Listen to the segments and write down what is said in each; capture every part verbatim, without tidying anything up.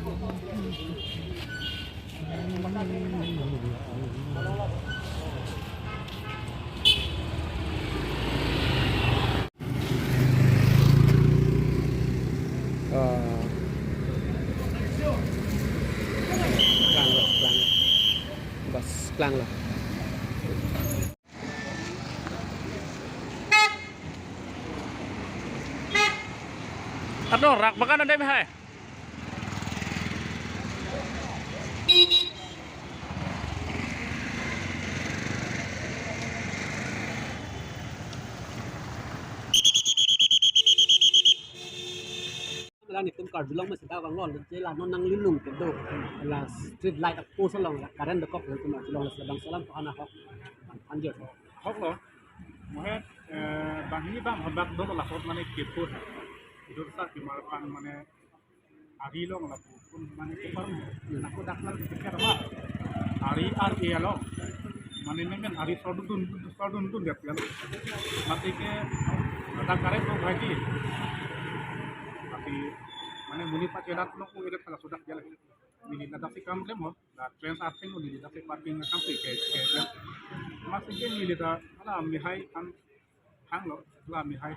Ah. Klanglo, klanglo. Bas, klanglo. Aduh, rak makan ada hai. Ladak netum Karbi Anglong masi dak vanglo, je la non nanglilung kedo, la street light a post along la current dokok latum Karbi Anglong, la bangso alam ko-an ahok, anjir. Ahok lo, mohe, eh, banghini bang hadak do la sot mane kepo hai. Idur sa kimar pan mane ari along lapu pun mane kepar mo. Lapu dak lar pikir apa? Ari ar e along. Mane nemen ari sodun dun, sodun dun dia pian. Mati ke ada karet lo bagi. Tapi mane muni pachelat lo ko ire pala sodak dia lagi. Neli ladak si kam klem ho. La train arting neli ladak si parking kam si ke, ke klem. Masi ke neli ladak ala mihai kan hanglo, la mihai.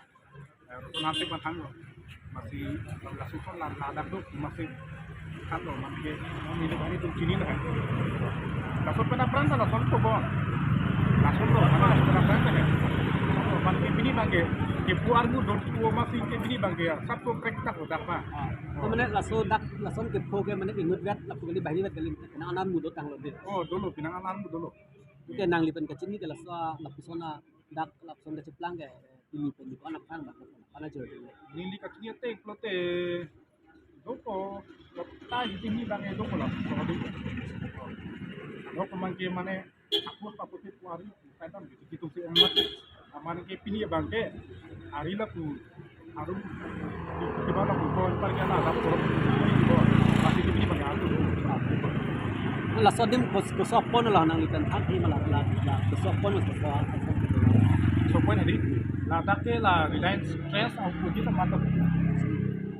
Eh, roton artik pan hanglo. Masi laso ason la ladak do, masi hanglo, man ke, neli bani tum chini la. Laso pen apran ta lason to bon. Lason lo, laso pen apran ta. Man ke pini bang ke, kepo armu don tu masi ke pini bang ke ya. Sab to prek tak lo dak pa. To mane laso dak, lason kepo ke mane inut vet, lapu kali banghini vet kali. Nang anan mudo tanglo de. Oh, dolo, pinang anan mudo lo. Ke nangli pen kachini ke laso, lapuson a dak lapuson kacheplang ke, pini pen ko-an aphan ba, ko-an ajor. Neli kachini ate pulote doko, kota hidi ni bang e doko la, doko. Doko man ke mane, aku apa putih kuari, kaitan gitu, gitu si emak. Aman ke pini bang ke, ari lapu, arum, di, di mana pun kau ntar kena ada korok, pasti pini bang aku. Laso adim kos-, kosopon lo nangli pen thak di malah la, la kosopon, kosopon. Sopon hari, ladak ke la Reliance Trends aku kita mantap.